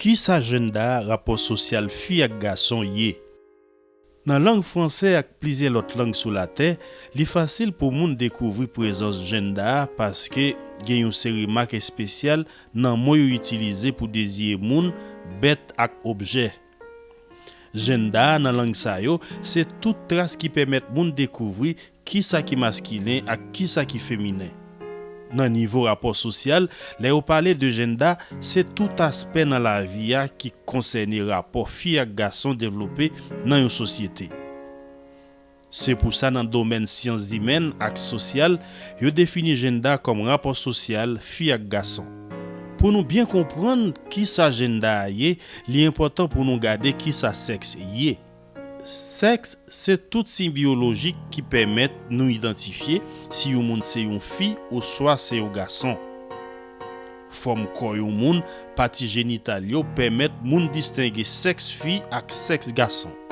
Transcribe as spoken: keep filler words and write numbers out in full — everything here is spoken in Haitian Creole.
Kisa jennda, rapò sosyal fi ak gason, ye? Nan lang fransè ak plizyè lòt lang sou latè, li fasil pou moun dekouvri prezans jennda paske gen yon seri mak espesyal nan mo yo itilize pou deziye moun, bèt ak objè. Jennda nan lang sa yo se tout tras ki pèmèt moun dekouvri kisa ki maskilen ak kisa ki feminen. Nan nivo rapò sosyal, lè yo pale de jennda, se tout aspè nan lavi a ki konsène rapò fi ak gason devlope nan yon sosyete. Se pou sa nan domèn syans imèn ak sosyal, yo defini jennda kòm rapò sosyal fi ak gason. Pou nou byen konprann kisa jennda a ye, li enpòtan pou nou gade kisa sèks ye. Sèks se tout siy biyolojik ki pèmèt nou idantifye si yon moun se yon fi oswa se yon gason. Fòm kò yon moun, pati jenital yo pèmèt moun distenge sèks fi ak sèks gason.